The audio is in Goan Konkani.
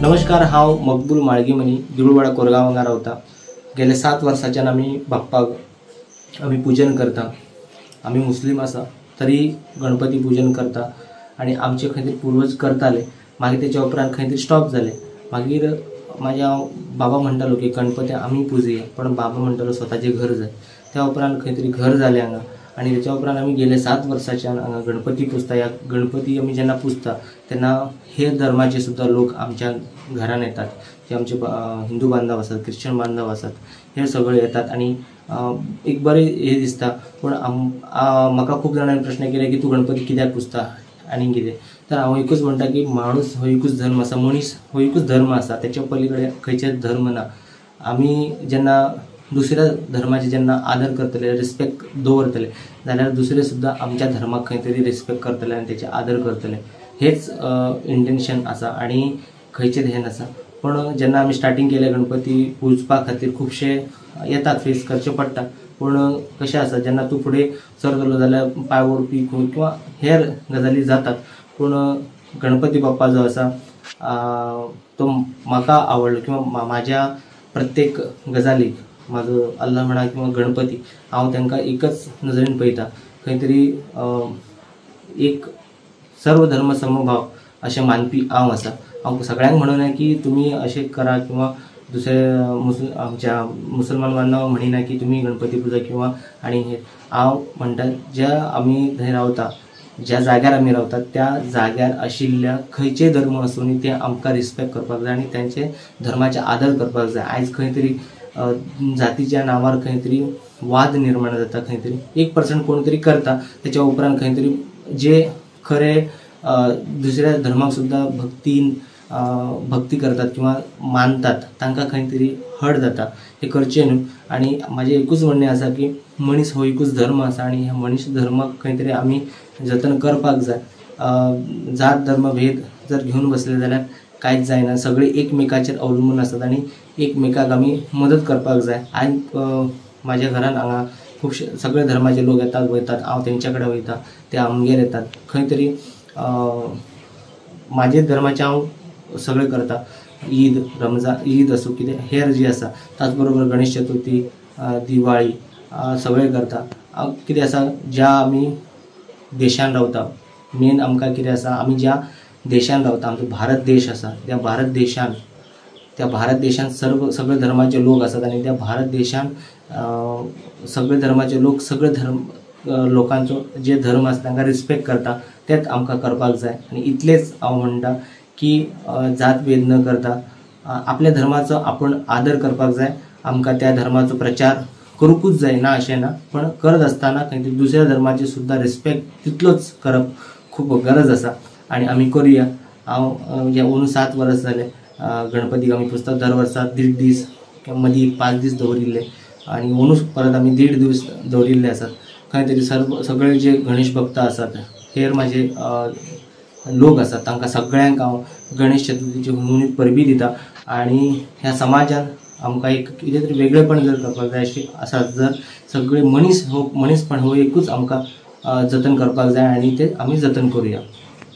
नमस्कार, हांव मकबूल माळगीमनी, दिवळवाडा कोरगांव हांगा रावता. गेले 7 वर्सांच्यान आमी बाप्पाक आमी पुजन करता. आमी मुस्लीम आसा तरी गणपती पुजन करता आनी आमचे खंय तरी पुर्वज करताले. मागीर तेच्या उपरांत खंय तरी स्टॉप जालें. मागीर म्हाज्या बाबा म्हणटालो की गणपती आमी पुजया, पण बाबा म्हणटालो स्वताचें घर जाय. त्या उपरांत खंय तरी घर जालें हांगा आनी तेच्या उपरांत आमी गेले 7 वर्सांच्यान हांगा गणपती पुजता. ह्या गणपती आमी जेन्ना पुजता तेन्ना हेर धर्माचे सुद्दां लोक आमच्या घरान येतात, जे आमचे हिंदू बांधव आसात, क्रिश्चन बांधव आसात, हे सगळे येतात आनी एक बरें हें दिसता. पूण म्हाका खूब जाणांनी प्रश्न केले की तूं गणपती कित्याक पुजता आनी कितें, तर हांव एकूच म्हणटा की माणूस हो एकूच धर्म आसा, मनीस हो एकूच धर्म आसा, तेच्या पलीकडे खंयचेच धर्म ना. आमी जेन्ना दुसऱ्या धर्माचे जेन्ना आदर करतले, रिस्पेक्ट दवरतले जाल्यार दुसरे सुद्दां आमच्या धर्माक खंय तरी रिस्पेक्ट करतले आनी तेचे आदर करतले. हेच इंटेन्शन आसा आनी खंयचेच हें नासा. पूण जेन्ना आमी स्टार्टींग केलें गणपती पुजपा खातीर खुबशे येतात, फेस करचे पडटा. पूण कशें आसा, जेन्ना तूं फुडें सरतलो जाल्यार पांय ओडपी किंवा हेर गजाली जातात. पूण गणपती बाप्पा जो आसा तो म्हाका आवडलो किंवा म्हाज्या प्रत्येक गजालीक म्हाजो अल्लाह म्हणा किंवा गणपती, हांव तांकां एकच नजरेन पळयता. खंय तरी एक सर्व धर्म समभाव अशें मानपी हांव आसा. हांव सगळ्यांक म्हणना की तुमी अशें करा किंवा दुसरे आमच्या मुसलमान बांधवांक म्हणिना की तुमी गणपती पुजा किंवा आनी हे. हांव म्हणटा ज्या आमी थंय रावता, ज्या जाग्यार आमी रावतात त्या जाग्यार आशिल्ल्या खंयचेय धर्म आसूं ते आमकां रिस्पेक्ट करपाक जाय आनी तांचे धर्माचे आदर करपाक जाय. आयज खंय तरी जातीच्या नांवार खंय तरी वाद निर्माण जाता, खंय तरी 1% कोण तरी करता, तेच्या उपरांत खंय तरी जे खरे दुसऱ्या धर्माक सुद्दां भक्तीन भक्ती करतात किंवा मानतात तांकां खंय तरी हर्ट जाता. हें करचें न्हू. आनी म्हाजें एकूच म्हणणें आसा की मनीस हो एकूच धर्म आसा आनी ह्या मनीस धर्माक खंय तरी आमी जतन करपाक जाय. जात धर्म भेद जर घेवन बसले जाल्यार कांयच जायना. सगळे एकमेकाचेर अवलंबून आसात आनी एकमेकाक आमी मदत करपाक जाय. आनी म्हाज्या घरान हांगा खुबशे सगळे धर्माचे लोक येतात वयतात, हांव तेंच्या कडेन वयता, ते आमगेर येतात. खंय तरी म्हाजे धर्माचें हांव सगळें करता. ईद, रमजान, ईद आसूं कितें हेर जी आसा, त्याच बरोबर गणेश चतुर्थी, दिवाळी सगळें करता. कितें आसा, ज्या आमी देशान रावता, मेन आमकां कितें आसा, आमी ज्या देशान रावता, आमचो भारत देश आसा, त्या भारत देशान सर्व सगळे धर्माचे लोक आसात आनी त्या भारत देशान सगळे धर्माचे लोक सगळे धर्म लोकांचो जे धर्म आसा तांकां रिस्पेक्ट करता, तेच आमकां करपाक जाय. आनी इतलेंच हांव म्हणटा की जातभेद न करता आपल्या धर्माचो आपूण आदर करपाक जाय. आमकां त्या धर्माचो प्रचार करूंकूच जाय ना अशें ना, पण करत आसतना खंय तरी दुसऱ्या धर्माची सुद्दां रिस्पेक्ट तितलोच करप खूब गरज आसा आनी आमी करुया. हांव अंदू 7 वर्स जाले गणपतीक आमी पुजता. दर वर्सा 1.5 दीस मदीं 5 दीस दवरिल्ले आनी अंदू परत आमी 1.5 दीस दवरिल्ले आसात. खंय तरी सर्व सगळे जे गणेश भक्त आसात, हेर म्हाजे लोक आसात, तांकां सगळ्यांक हांव गणेश चतुर्थीची हुनहुनीत परबी दिता. आनी ह्या समाजान आमकां एक कितें तरी वेगळेपण जर करपाक जाय अशी आसा, जर सगळे मनीस हो मनीसपण हो एकूच आमकां जतन करपाक जाय आनी ते आमी जतन करुया.